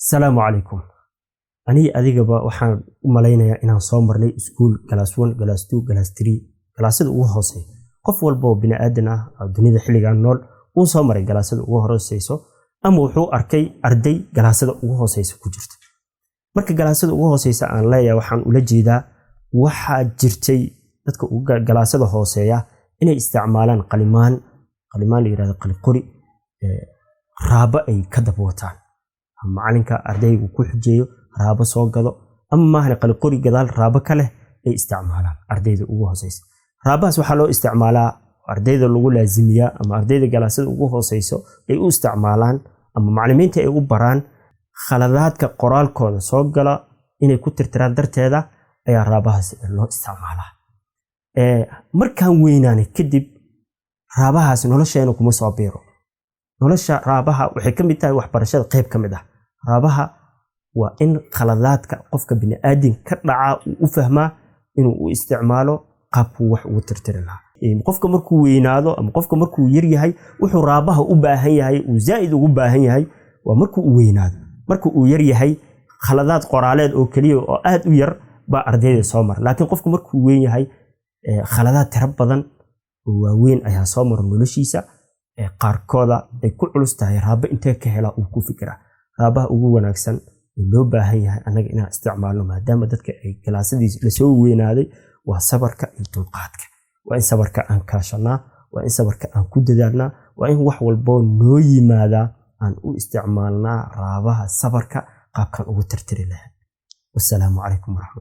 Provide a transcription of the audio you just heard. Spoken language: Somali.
Asalaamu calaykum. Aniga adigaba waxaan u malaynayaa inaan soo marnay iskuul, class 1, class 2, class 3, galaasyada ugu hooseeya. Qof walba oo bini aadan ah oo dunida xilligan nool uu soo maray galaasyada ugu hooseyso ama wuxuu arkay arday galaasyada ugu hooseysa ku jirta. Marka galaasyada ugu hooseysa aan leeyahay, waxaan ula jeedaa waxaa jirtay dadka galaasyada hooseeya inay isticmaalaan qalimaan, qalimaan la yirahdo qaliqori, raabo ay ka daba wataan. Macalinka ardaygu ku xujeeyo raabo soo gado ama maahan qaliqori gadaal raabo ka leh ay isticmaalaan ardayda ugu hooseysa. Raabahaas waxaa loo isticmaalaa ardayda lagu laazimiyaa ama ardayda galaasyada ugu hooseyso ay u isticmaalaan ama macalimiinta ay u baraan khaladaadka qoraalkooda soo gala inay ku tirtiraan darteeda ayaa raabahaas loo isticmaalaa. Markaan weynaanay kadib, raabahaas nolosheena kuma soo biiro. Nolosha raabaha waxay ka mid tahay waxbarashada qayb ka mid ah. Raabaha waa in khaladaadka qofka bini'aadin ka dhacaa uu u fahmaa inuu u isticmaalo qaabkuu wax ugu tirtiri lahaa. Qofka markuu weynaado ama qofka markuu yar yahay, wuxuu raabaha u baahan yahay, uu zaa'id ugu baahan yahay, waa markuu u weynaado. Marka uu yar yahay, khaladaad qoraaleed oo keliya oo aad u yar baa ardayda soo mara, laakiin qofku markuu weyn yahay, khaladaad tiro badan oo waaweyn ayaa soo mara noloshiisa. Qaarkooda ay ku culus tahay raabo intee ka helaa uu ku fikiraa. Raabaha ugu wanaagsan oo loo baahan yahay annaga inaan isticmaalno, maadaama dadka ay galaasadii lasoo weynaaday, waa sabarka iyo dulqaadka. Waa in sabarka aan kaashanaa, waa in sabarka aan ku dadaalnaa, waa in wax walboo noo yimaadaa aan u isticmaalnaa raabaha sabarka qaabkaan ugu tirtiri lahayn. Wasalaamu calaykum waraxmat